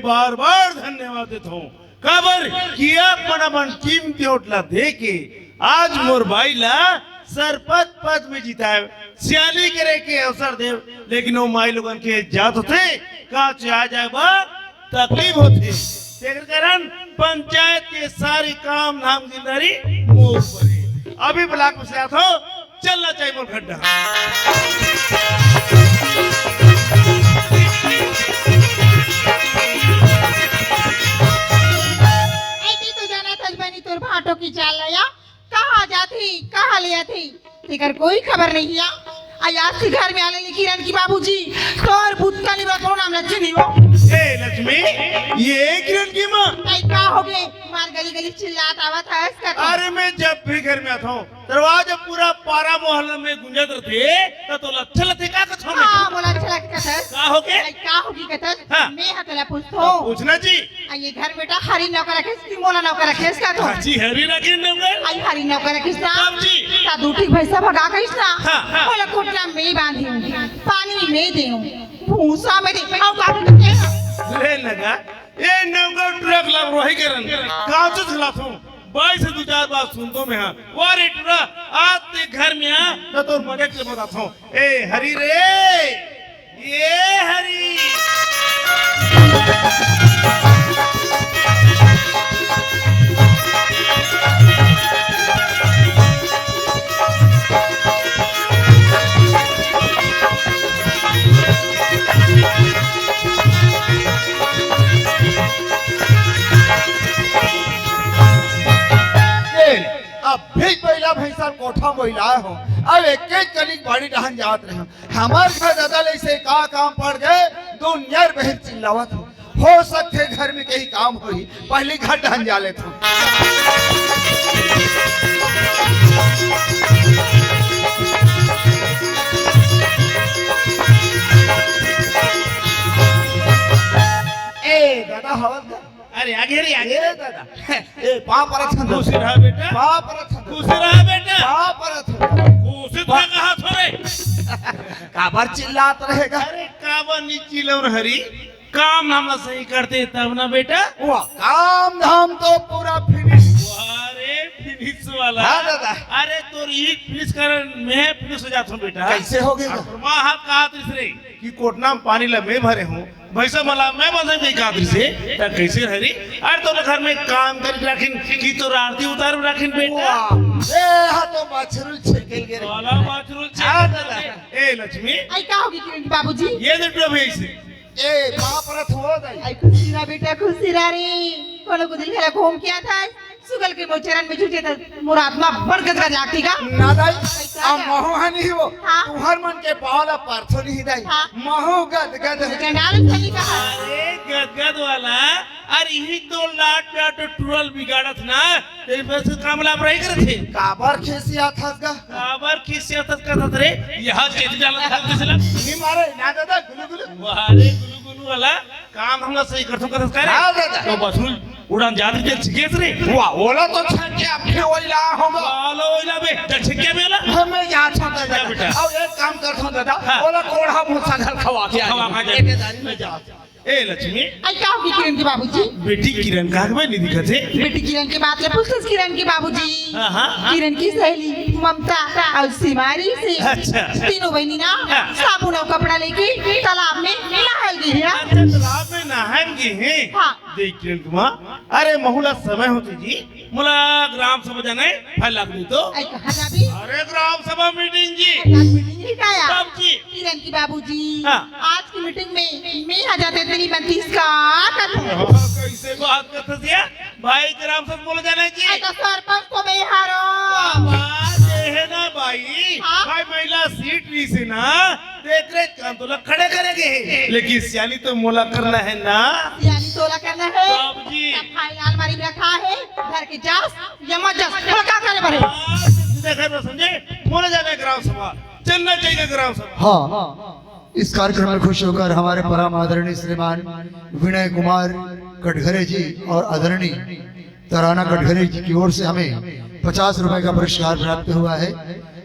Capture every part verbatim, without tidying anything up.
बार बार धन्यवाद देत हूँ, काबर कि आप मन अपन कीमती वोट ला दे के आज मोर बाई ला सरपंच पद में जिताए, सियानी करे के अवसर दे। लेकिन वो माई लोगन के जात होथे, का आ जाए बा तकलीफ होथे, तेकर कारण पंचायत के सारी काम धाम जिम्मेदारी मोर ऊपर हे। अभी ब्लॉक में से आत हो, चलना चाहिए मोर खड्डा। ऐसे तो जाना था बनी तोर भाटो की चाल ला या, कहाँ जाती, कहाँ ले आती, तेकर कोई खबर नहीं है। आ आज के घर में आले ले किरण की बाबूजी, तोर बुत्ता नहीं बा, तोर नाम लक्ष्मी नहीं हो। ए लक्ष्मी, ये किरण की माँ? आई का हो गए? मार गली गली चिल्लात आवत हस का तू? अरे मैं जब भी घर में आता हूँ, दरवाजा पूरा पारा मोहल्ला में गूंजत रथे, त तोला अच्छा लगथे का कथो में? हाँ, मोला अच्छा लगथे कथस। का हो गए? आई का हो गए कथस? हाँ। मैं हा तोला पूछथों। पूछना जी। आ ये घर बेटा हरी नौकर रखेस कि मोला नौकर रखेस का तू? हाँ जी, हरी रखेस नौकर। आई हरी नौकर रखेस ना? तब जी। ता दू ठी भैंसा भगा कहिस ना? हाँ, हाँ। मोला कोटला में बांधी, पानी में दे, भूसा में दे, अउ का दे? ले लगा, ए नौकर ट्रक ला रोही करन, काचो चलाथों, बाई से दू चार बात सुनथों मैं हा। वा रे टुरा, आज ते घर में आ, त तोर मजे के बताथों। ए हरी रे, ये हरी। ए, अब भी पहिला भैंसा कोठा मोइलाए हो, अब एक एक कनिक बाड़ी डहन जात रहे हो। हमर घर ददा ले से का काम पड़ गए, दुनिया बहिर चिल्लावत हो। हो सकथे घर में कहीं काम होही, पहली घर डहन जा लेथों। ए, ददा हवस कर। अरे, आगे रे, आगे। ए, ददा। ए, पाँव परत हन। खुशी रहा बेटा। पाँव परत हन। खुशी रहा बेटा। पाँव परत हन। खुशी तो कहा थोड़े। काबर चिल्लात रहेगा? अरे, काबर नी चिल्लाओं हरी? काम धाम ला सही करते तब ना बेटा। वाह, काम धाम तो पूरा finish। वाह रे, finish वाला। हाँ दादा। अरे तोर ईट finish कर, मैं finish हो जाता हूँ बेटा। कैसे हो गया? और माँ हाथ कहा तीसरे कि कोटना में पानी ला मैं भरे हूँ, भैंसा मला मैं बंधे नहीं कहा तीसरे, तब कैसे हरी? अरे तोर घर में काम कर राखिन कि तोर आरती उतार राखिन बेटा। वाह, ए, हाँ तो मछरू छिड़के गे रे। वाला मछरू हाँ, छिड़के दादा। गे। ए लक्ष्मी। आई का होगी किरण बाबूजी? ये दे टुरा भैंस। ए, पाँव परत हो दाई। आई खुशी रहा बेटा, खुशी रहा रे। कोनो को दिल घला घूम के आता है। सुगल के मोचरन में झूठे त मोर आत्मा बड़ गदगद लागती का? ना दाई, ऐसा अब क्या? महू हा नहीं हो। हाँ। तुहर मन के पाँव ला परथों नहीं दाई। हाँ। महू गदगद है। के नाल सही कहा। अरे गदगद वाला, अरे यही तो लाट लाट टुरल बिगाड़त ना। तेरे पास काम ला रही करत हे। काबर खिसियाथस गा? काबर खिसियाथस का रे? यहाँ चेती डालत था किसी ला। नहीं मारे, ना दादा, गुलू गुलू। वाह रे गुलू गुलू वाला, काम धाम ला सही करथों कथस का रे? हाँ, दादा। तो बसरू उड़ान जात के छिकेस रे। वाह, ओला तो छक्के अपने वही ला होगा। वाला वही ला बे, चल छिक्के बे ला। हमें यहाँ छोड़ दे जा बेटा। बेटा। अब एक काम करथों दादा, हाँ। ओला कोढ़ा भूसा घल खवा के आ खवा जाओ। खा के। एक दारी में जा। ए लक्ष्मी। आई का होगी किरण के बाबूजी? बेटी किरण का हमें नहीं दिखत हे। बेटी किरण के बात ले पूछस किरण के बाबूजी। हाँ, हाँ, हाँ। किरण की सहेली ममता अउ सिमारी से अच्छा। तीनों बहिनी ना हाँ। साबुन अउ कपड़ा लेके तालाब में नहाए गे हे। अच्छा, तालाब में नहाए गे हे। हाँ। देख किरण के माँ, अरे महू ला समय होथे जी, मोला ग्राम सभा जाना हे, फाइल लाग दे तो। आई कहाँ जाबी? अरे ग्राम सभा meeting जी। अरे आज meeting ही का या? कब जी? किरण की बाबूजी, हाँ। आज की meeting में मैं हा जाते तेरी बनती इसका कथों। हाँ, कैसे बात करते दिया? भाई ग्राम सभा बोला जाना जी। अरे तो सरपंच तो मैं हारो। बाबा, ये है ना भाई, हाँ? भाई महिला seat भी से ना, देख रे काम तो लोग खड़े करेंगे, लेकिन सियानी तो मोला करना है ना। सियानी तोला करना है। बाबूजी। तब फाइल अलमारी में रखा है, घर के जास या मत जास, थोड़ा का करे बने। हाँ, सीधे घर में समझे, बोले जाने ग्राम सभा, चलना चाहिए ग्राम सभा। हाँ, इस कार्यक्रम में खुश होकर हमारे परम आदरणीय श्रीमान विनय कुमार कटघरे जी और आदरणीय तराना कटघरे जी की ओर से हमें पचास रुपए का पुरस्कार प्राप्त हुआ है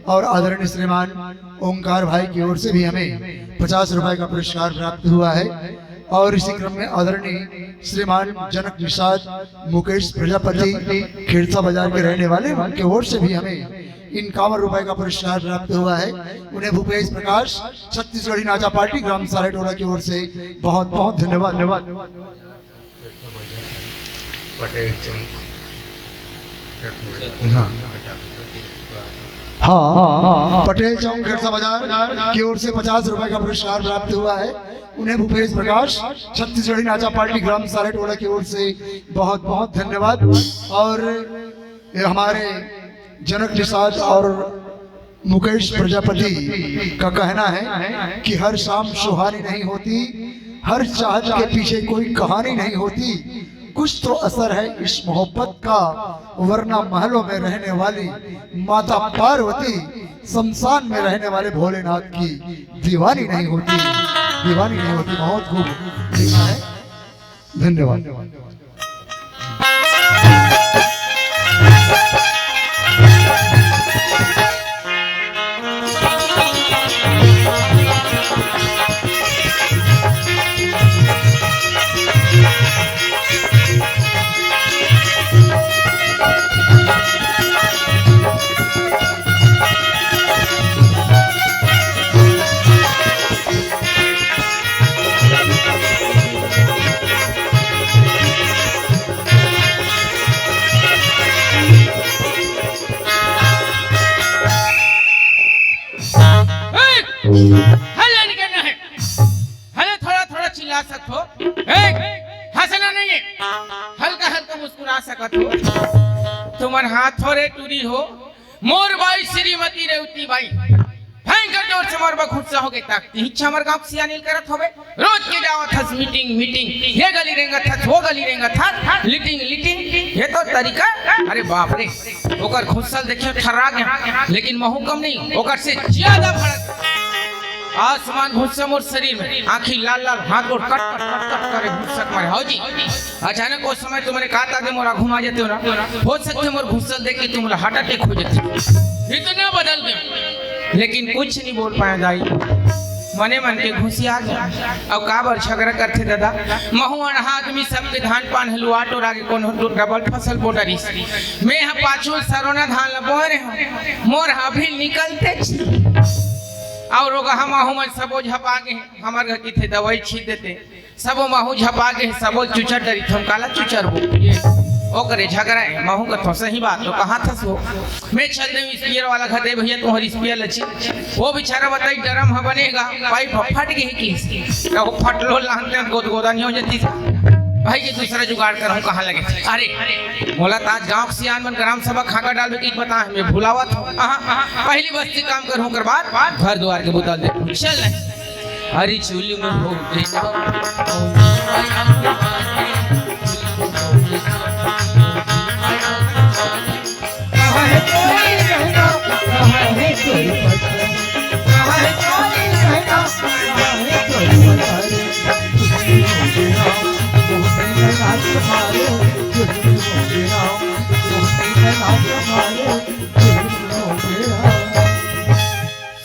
और आदरणीय श्रीमान ओंकार भाई की ओर से भी हमें पचास रुपए का पुरस्कार प्राप्त हुआ है। और इसी क्रम में आदरणीय श्रीमान जनक निषाद मुकेश प्रजापति खेड़सा बाजार के रहने वाले, उनके ओर से भी हमें इक्यावन रुपए का पुरस्कार प्राप्त हुआ है। उन्हें भूपेश प्रकाश छत्तीसगढ़ी नाचा पार्टी ग्राम सारे टोला की ओर से बहुत बहुत धन्यवाद, धन्यवाद। पटेल चौक। हाँ। हाँ, पटेल चौक खेड़सा बाजार की ओर से पचास रुपए का पुरस्कार प्राप्त हुआ है। उन्हें भूपेश प्रकाश छत्तीसगढ़ी नाचा पार्टी ग्राम सारे टोला की ओर से बहुत बहुत धन्यवाद। और ये हमारे जनक निषाद और मुकेश प्रजापति का कहना है कि हर शाम सुहानी नहीं होती, हर चाहत के पीछे कोई कहानी नहीं होती। कुछ तो असर है इस मोहब्बत का, वरना महलों में रहने वाली माता पार्वती शमशान में रहने वाले भोलेनाथ की दीवानी नहीं होती, दीवानी नहीं होती। बहुत खूब लिखा है। धन्यवाद। हल्ला नहीं करना है। हले थोड़ा थोड़ा चिल्ला सकत हो। ए, हंसना नहीं है। हल्का हल्का मुस्कुरा सकत हो। तुमन हाथ थोरे टूरी हो। मोर बाई श्रीमती रेवती बाई भयंकर जोर से मोर बर गुस्सा हो गई। तक तिहिच हमर गांव के सियानी ल करत होबे। रोज के जावत हस मीटिंग मीटिंग, ये गली रेंगत हस, वो गली रेंगत हस, लीटिंग लीटिंग, ये तो तरीका। अरे बाप रे, ओकर गुस्सा ल देखियो थर्रा गया, लेकिन महू कम नहीं, ओकर से ज्यादा भड़क। आसमान गुस्सा मोर शरीर में, आंखी लाल लाल, हाथ गोड़ कट कट कट कट करे गुस्सा के मारे। हौ जी, अचानक ओ समय तुमने कहा था कि मोर आगू मा जाते हो ना, हो सकथे मोर गुस्सा ल देख के तुमला हार्ट अटैक हो जाथे। इतना बदल गया, लेकिन कुछ नहीं बोल पाया दाई। मने मन के घुसिया गया। अब काबर झगड़ा करथे दादा? महू अनहा आदमी, सबके धान पान हलुआ टोरा के कोनो डबल फसल बो डरिस। मैं ह पाछू सरोना धान ल बोए रहे हूँ, मोर ह अभी निकलते छी। और ओगा हम आहू मन सबो झपा गे, हमर घर की थे दवाई छीट देते। सबो महू झपा गे, सबो चुचर डरित, हम काला चुचर हो। ये ओकरे झगड़ा है, महू कथों सही बात तो कहा थस वो। मैं चल देव स्पियर वाला घर, दे भैया तुम्हारी स्पियर लची। वो बेचारा बताई ड्रम ह बनेगा, पाइप ह फट गई कि वो फटलो लानते हैं, गोद गोदा नहीं हो जाती। भाई ये दूसरा जुगाड़ कर, हम कहाँ लगे? अरे मोला ताज गांव के सियान मन ग्राम सभा खाका डालबे की बता, मैं भुलावत हूँ। अहाँ, अहाँ, पहली बस्ती काम करूँ, ओकर बाद, बाद घर द्वार के बुता दे। चल नहीं। हरी चूली में भोग देता।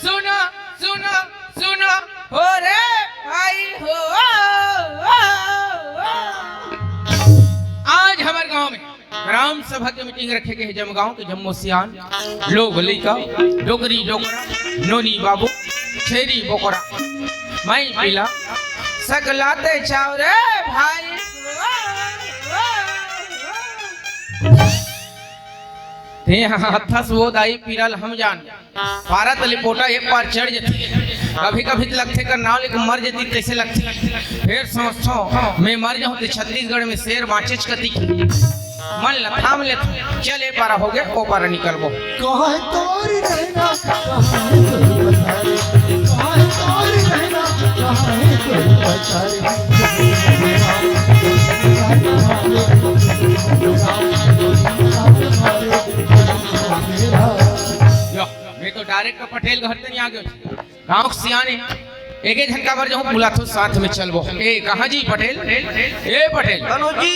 सुनो, सुनो, सुनो, हो रे भाई हो। आज हमर गांव में ग्राम सभा के मीटिंग रखे गए हे, जमगांव के जम्मो सियान, लोग लइका, डोकरी डोकरा, नोनी बाबू, छेरी बोकरा, माई पीला, सकलाते चाव रे भाई। ते हाथस वो दाई पीरा ल हम जान। पारा तले पोटा एक बार चढ़ जथे, कभी कभी त लगथे कर नाव लेके मर जती तैसे लगथे। फिर सोचथो मैं मर जाऊं त छत्तीसगढ़ में शेर बाँचेच कती। मन ल थाम लेथो, चल ए पारा हो गया, ओ पारा निकलबो। कहाँ है तोरी रहना, कहाँ है तोरी बसाए, कहाँ है तोरी रहना, कहाँ है तोरी बसाए। यो, मैं तो डायरेक्ट पटेल घर तनी आ गयो। गांव के सियाने, एके झन काबर जाहूं, बुलाथो साथ में चलबो। ए, कहाँ जी पटेल? ए पटेल। कन्नू जी।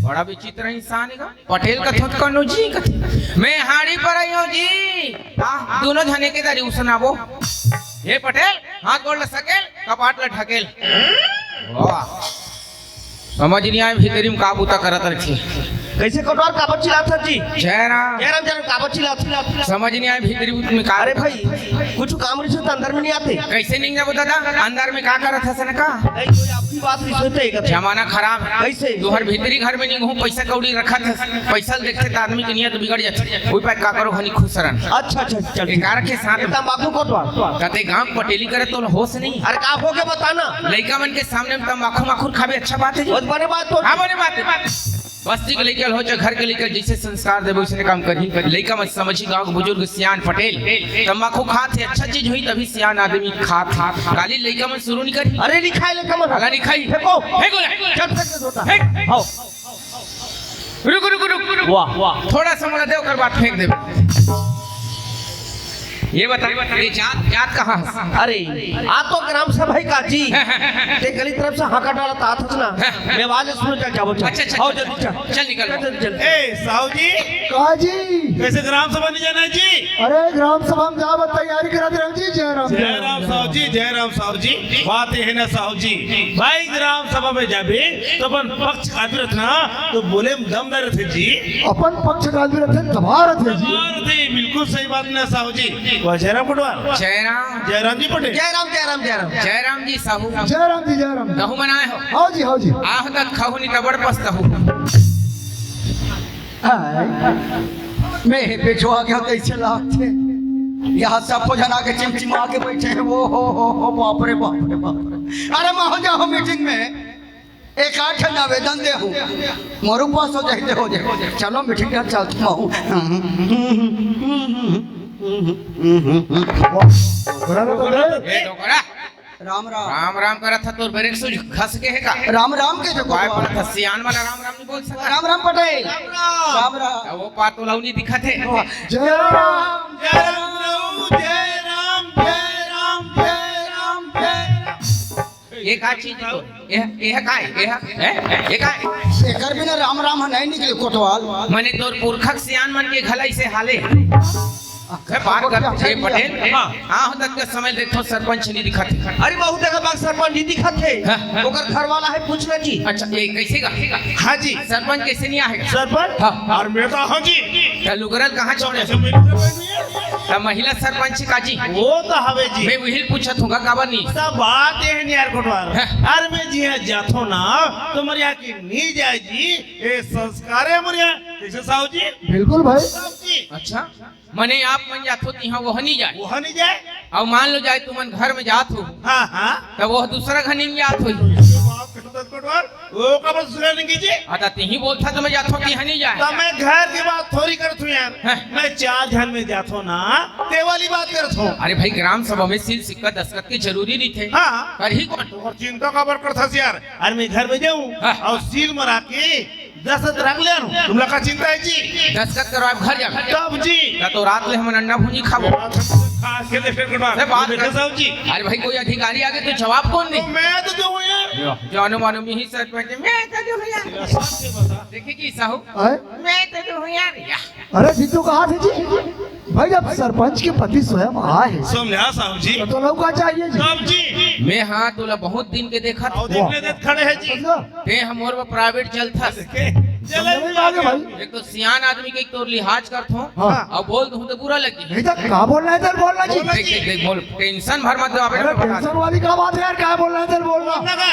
बड़ा विचित्र इंसान हे गा। पटेल कथो त कन्नू जी कथे। मैं हाड़ी पर आयो जी। हाँ, दोनों झने के दारी उसनाबो। ए पटेल, हाथ गोड़ ल सकेल। कपाट ला ढकेल। वाह। समझ नहीं आए भीतरी में का बूता करत रखे। कैसे कोटवार काबर चिल्लात हस जी? जयराम। जयराम, जयराम, काबर चिल्लात हस? समझ नहीं आए भीतरी में का। अरे भाई, कुछ काम रहिस त अंदर में नहीं आते। कैसे नहीं जाबो दादा? अंदर में का करत हस न का? नहीं, कोई आपकी बात नहीं सुनते एक। जमाना खराब है। कैसे? तुहर भीतरी घर में नहीं हूँ, पैसा कौड़ी रखत हस। पैसा देखथे त आदमी के नियत बिगड़ जाथे। कोई पाए का करो हनी खुश रहन। अच्छा, अच्छा, चल, ठीक। एकार के साथ तंबाकू कोटवार। कते गांव पटेली करे तो होश नहीं। अरे का हो के बताना? लइका मन के सामने में तंबाकू माखुर खाबे अच्छा बात है जी। बहुत बड़े बात तो। हाँ, बड़े बात है। बस्ती के लइका हो चाहे घर के लइका, जैसे संस्कार देबो वैसने काम करही। लइका मन समझही, गांव के बुजुर्ग सियान पटेल तंबाकू खात हे, अच्छा चीज होही तभी सियान आदमी खात हे। काली लइका मन शुरू नहीं करही। अरे नहीं खाए लइका मन। अला नहीं खाई। फेंको। फेंको ले। चट फेंक दे धोता। फेंक। हाँ। रुक, रुक, रुक, रुक। वाह, वाह। थोड़ा सा मोला दे, ओकर बाद फेंक देबे। ये बता, ये जात, जात कहाँ हस? अरे, आ तो ग्राम सभा का जी। ते गली तरफ से हाका डालत आत हस ना। मैं आवाज सुन चल जाबो, चल। अच्छा, अच्छा, आओ अच्छा। जल्दी चल। चल निकल। चल, चल, चल। ए, साहू जी। का जी? कैसे ग्राम सभा नहीं जाना है जी? अरे, ग्राम सभा में जाबे तैयारी करा दे रहे जी। जय राम, जय राम, साहू जी, जय राम, साहू जी। बात ये है ना, साहू जी, भाई, ग्राम सभा में जाबे तो अपन पक्ष का भी रखना, तो बोले में दम न रथे जी। अपन पक्ष का भी रथे, दबा रथे जी। दबा रथे, बिल्कुल सही बात ना, साहू जी। वाह, जयराम कोटवार। जयराम। जयराम जी पटेल। जयराम, जयराम, जयराम। जयराम जी साहू। जयराम जी, जयराम। कहूँ मनाए हो? हाँ जी, हाँ जी। आह तक खाहू नहीं तबड़ पछताहू। हाय, मैं हे पे छुआ के कैसे लागथे? यहाँ सब को जना के चिमचिमा के बैठे हैं। वो हो, हो, हो, बाप रे, बाप रे, बाप रे। अरे, मैं हो जाओ मीटिंग में, एक आठ ठन आवेदन दे हूँ। मोरू पास हो जाए, हो जाए। चलो, मीटिंग कर चलते हूँ। बड़ा तो दे। ए, डोकरा। राम राम। राम राम करत ह, तोर ब्रेक शूज घस के हे का? राम राम के जो काय कोटवार। बात ह, सियान वाला राम राम नहीं बोल सकत? राम राम पटेल। राम राम। राम राम। अब वो पार तो लौनी दिखत हे। जय राम। जय राम प्रभु, जय राम, जय राम, जय राम, जय राम। ये का चीज तो? ये, ये काय? ये, हैं? ये काय? एकर बिना राम राम ह नहीं निकले कोटवार। मने तोर पुरखा के सियान मन के घला इसे हाले। मैं बात करत हे पटेल। हाँ। हाँ, हो तक के समय देखो सरपंच नहीं दिखत हे। अरे बहुत जगह बाग सरपंच नहीं दिखत हे। हाँ, हाँ। ओकर घर वाला है, पूछ ले जी। अच्छा, ये कैसे का? हाँ जी। सरपंच कैसे नहीं आहे? सरपंच? हाँ। और मैं तो हाँ जी। त लुगरल कहाँ छोड़े? तो कैसे मेरी जगह नहीं है? त महिला सरपंच का जी? वो तो हवे जी। मैं वही पूछत हूँ, काबर नहीं? सब बात ये है नहीं यार कोटवार। हाँ। अरे मैं जी यहाँ जाथो ना, तो मेरे यहाँ की नहीं जाए जी। ये संस्कार है मेरे यहाँ। कैसे साहू जी? बिल्कुल भाई। साहू जी। अच्छा। मने आप मन जाथो तिहाँ वो नहीं जाए। वो नहीं जाए। अउ मान लो जाए तुमन घर में जात हो। हाँ, हाँ। तब वो दूसरा घर नहीं जात हो। बाप के सदर कोटवार, वो का बस दूसरा नहीं कीजिए। हाँ, त तिही बोलता तो मैं जाथो तिहाँ नहीं जाए। तब मैं घर की बात थोड़ी करत हूँ यार। हाँ। मैं चार घर में जात हूँ ना, ते वाली बात करत हूँ। अरे भाई, ग्राम सभा में सील सिक्का दस्तखत के जरूरी नहीं थे। हाँ। करही कौन? तो चिंता काबर करत हस यार? अरे मैं घर में जाऊँ हाँ। और सील मरा के दस्तखत रख ले, तुम लोग का चिंता है जी? दस्तखत करवाए घर जाबे। तब जी। या तो रात ले हमन अंडा भुंजी खाबो। रात खा के देखे के बाद। अरे बात देखो कर। साहब जी। अरे भाई, कोई अधिकारी आगे तो जवाब कौन दे? तो मैं तो दूँ यार। जानो मानो मिही सरपंच, मैं तो दूँ यार। सच से बता। देखिए जी साहू, आए? मैं तो दूँ यार। या। अरे जीतू कहाँ थे जी? भाई, जब सरपंच के पति स्वयं आए हैं, समझा साहब जी। तो, तो लौका चाहिए जी। तब जी। मैं हाँ तोला बहुत दिन के देखत। और देखने देत खड़े हैं जी। समझा? ते ह मोर बर प्राइवेट चलथस। के? चले समझ में आ गया भाई। एक तो सियान आदमी के एक तो लिहाज करथो। हाँ। अउ बोल दूँ तो बुरा लगी। नहीं तो का बोलना है इधर बोलना जी। बोलना देख, जी। देख, देख, बोल। टेंशन भर मत दो, अबे अरे बता टेंशन दे। वाली का बात है यार, क्या बोलना है इधर बोलना। बोलना का?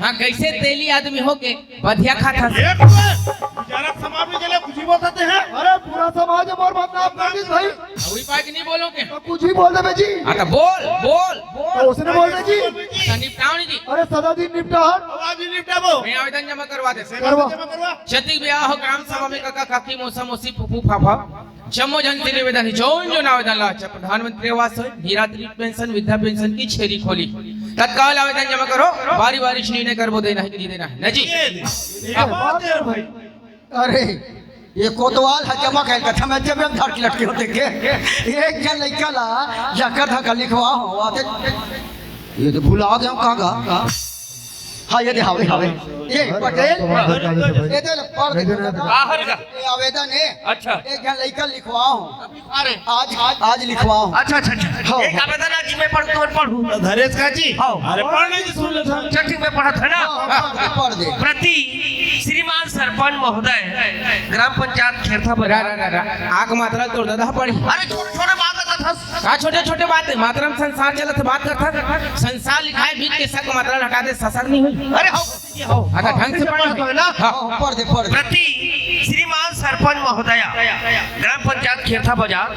हाँ, कैसे तेली आदमी हो के बधिया खाथस? एक बार बेचारा समाज में चले कुछ ही बोल सकते हैं। अरे पूरा समाज मोर बदनाम कर दिस भाई। वही बात नहीं बोलो के? तो कुछ ही बोल दे बे जी। हाँ, तो बोल, बोल, बोल। तो उसने बोल दे जी। तो निपटाओ नहीं जी। अरे सदा दिन निपटा हट। अब आज ही निपटाबो। मैं आवेदन जमा करवा दे। करवा। जमा करवा। जतिक भी आए हो ग्राम सभा में, काका, काकी, मौसा, मौसी, फूफू, फाफा, जम्मो झन से निवेदन हे, जौन जौन आवेदन ला, चाहे प्रधानमंत्री आवास होय, निराश्रित पेंशन, वृद्धा पेंशन की छेरी खोली, तत्काल आवेदन जमा करो, बारी बारी से निर्णय करबो, देना है कि नहीं देना है, ना जी? ये बात है भाई। अरे, ये कोतवाल ह जमा कइल कथा में जब एक धड़ लटके होते के, एक झन लइका ला जकर धका लिखवा हो, आते, ये तो भुला गया काका। हाँ, ये दे, हाँ, ये, हाँ, ये। ये पटेल, ये दे, पढ़ दे। आखिर का? ये आवेदन है। अच्छा। एक झन लइका लिखवाओ। अरे। आज, आज, आज लिखवाओ। अच्छा, अच्छा, अच्छा। हाँ, एक हाँ। आवेदन आज मैं पढ़, तुम पढ़ू। धरेश का जी? हाँ। अरे, पढ़ने की सुन लो, सर। चल, ठीक, मैं पढ़त है ना? हाँ, हाँ, पढ़ दे, पढ़ दे। प्रति श्रीमान सरपंच महोदय, ग्राम पंचायत खेरथा रा, बाजार। रा, रा, रा। आग मात्रा तोड़ दादा पड़ी। अरे, छोटे, छोटे बात करता था। का छोटे-छोटे बात हे? मात्रा में संसार चलत हे, बात करथस। संसार लिखाए बीच के सक मात्रा हटा दे, ससर नहीं होई। अरे, हो, हो। अच्छा, ढंग से पढ़। पढ़ दो ना। हाँ। हाँ, पढ़ दे, पढ़ दे। प्रति श्रीमान सरपंच महोदया, ग्राम पंचायत खेरथा बाजार,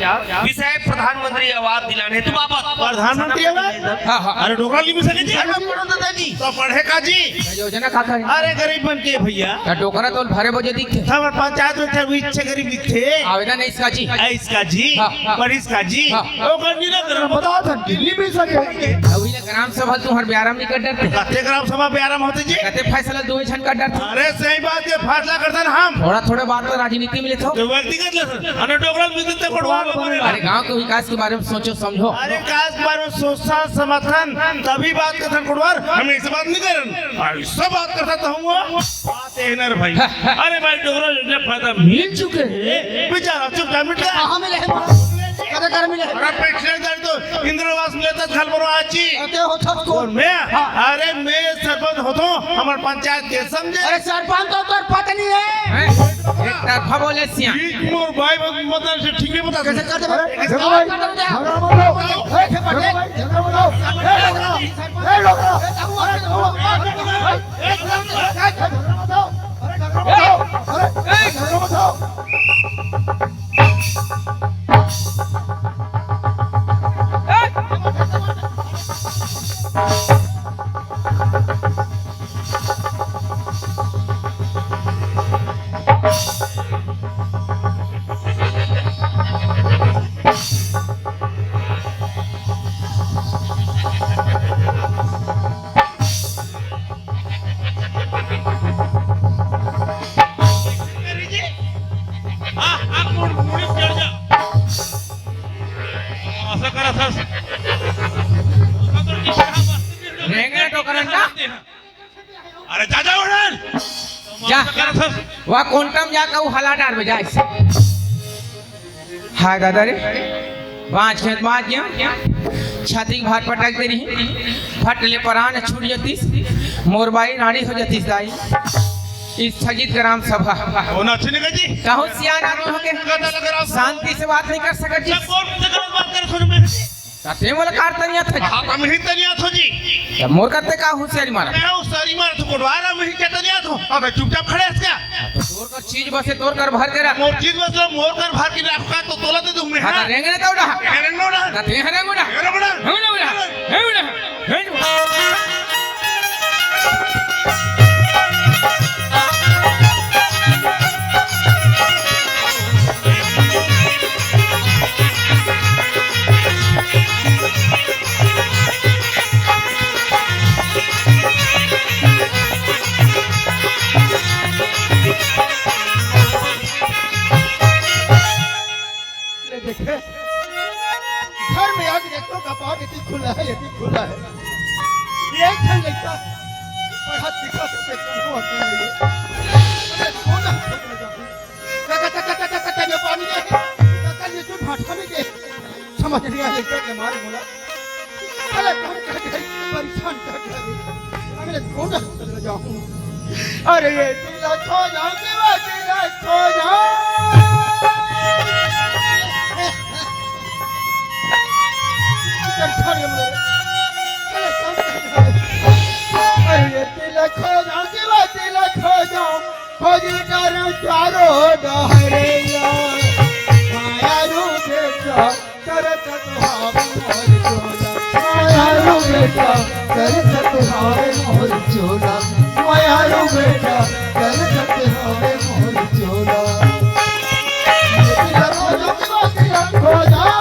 विषय प्रधानमंत्री आवास दिलाने हेतु बाबत। प्रधानमंत्री आवास? हाँ, हाँ। अरे, डोकरा लिख सके जी? अरे, पढ़ो दादा जी। तो पढ़े का जी? योजना का करे? अरे, गरीब मन के भैया। तो डोकरा तो भरे बजे दिखथे। हमर पंचायत में इच्छा गरीब दिखथे। आवेदन है इसका जी। ए, इसका जी, हाँ, हाँ। पर इसका जी, हाँ। ओकर निराकरण बता धन की नहीं मिल सके। अभी ले ग्राम सभा तुम्हार ब्याराम नहीं कर डरते। कते ग्राम सभा ब्याराम होते जी? कते फैसला दो झन कर डरते। अरे सही बात के फैसला करथन हम। थोड़ा थोड़ा बात तो राजनीति में लेथो। तो व्यक्तिगत ले सर। अने डोकरा में देते कोटवार लोगों ने। अरे गांव के विकास के बारे में सोचो समझो। अरे विकास के बारे में सोचथन समझथन तभी बात करथन कोटवार। हम ऐसे बात नहीं करन। ऐसा बात करता तो हम बात है ना रे भाई। अरे भाई, डोकरा योजना फायदा मिल चुके हैं। बेचारा चुपचाप मिट गया। कहाँ मिले हैं? कदे कर मिले? अरे पिछले दारी तो इंदिरा आवास मिले थे, घर पर आज जी। अरे हो छत को। और मैं, हाँ। अरे मैं सरपंच होतो, हमारे पंचायत के समझे। अरे सरपंच तो तोर पत्नी है। हैं? एक तरफा बोले सिया। ये मोर भाई बस मतलब से ठीक नहीं बता। कैसे कर दे? अरे, देखो भाई, झगड़ा मत लो। ए, झगड़ा मत लो। ए, झगड़ा मत लो। ए, झगड़ा मत लो। आ, आ, मुड़, मुड़ चढ़ जा। असं कर, असं। रेंगे डोकरन का? अरे जा, जा उड़न। जा। असं कर, असं। वा कोंटम जा कहूँ हला डार में जाए। हाय दादा रे, बाँच के, बाँच गया। छाती के भार पटक दे रही, फट ले परान छूट जतीस, मोर बाई रानी हो जतीस दाई। स्थगित ग्राम सभा। होना अच्छी नहीं जी। कहूँ सियान आदमी होके शांति से बात नहीं कर सकत जी। सब बोल, से गलत बात कर, सुन में। ते मोला कार तनिया था जी। हाँ, हम ही तनिया थो जी। त मोर करते का होशियारी मारा? मैं होशियारी मारा, तू कोटवार, हम ही क्या तनिया थो? अबे चुपचाप खड़े हस क्या? तो तोर कर चीज बसे, तोर कर भर के रख। मोर चीज बसे, मोर कर भर के रख का, तो तोला दे दूं मैं, हाँ, हाँ? रेंगे ना तो उड़ा। रेंगे ना उड़ा। ना ते हरे उड़ा। रेंगे ना उड़ा। हरे उड़ा। हरे उड़ा। हरे उड़ा। ले देखे, घर में आके देखो, कपाट इतनी खुला है, इतनी खुला है। ये एक ठन लड़का पढ़ा लिखा तो देखो, वो अकेले है। अरे, सोना खोजने जाओ। काका, काका, काका, काका, ये पानी दे। काका, ये जो भाटा में दे। समझ नहीं आया, क्या के मारे बोला। अरे, कौन कर दे? परेशान कर दे। अरे, कौन कर दे जाऊं? अरे, ये तिलक हो जाओ, तिलक, तिलक हो जाओ। अरे, ये तिलक हो जाओ, तिलक, तिलक हो जाओ। खोजी कर चारों डहरे यार, माया रू बेटा, करत तुहावे मोर चोला। माया रू बेटा, करत तुहावे मोर चोला। माया रू बेटा, करत तुहावे मोर चोला। ये तिलक हो जाओ, तिलक हो जाओ।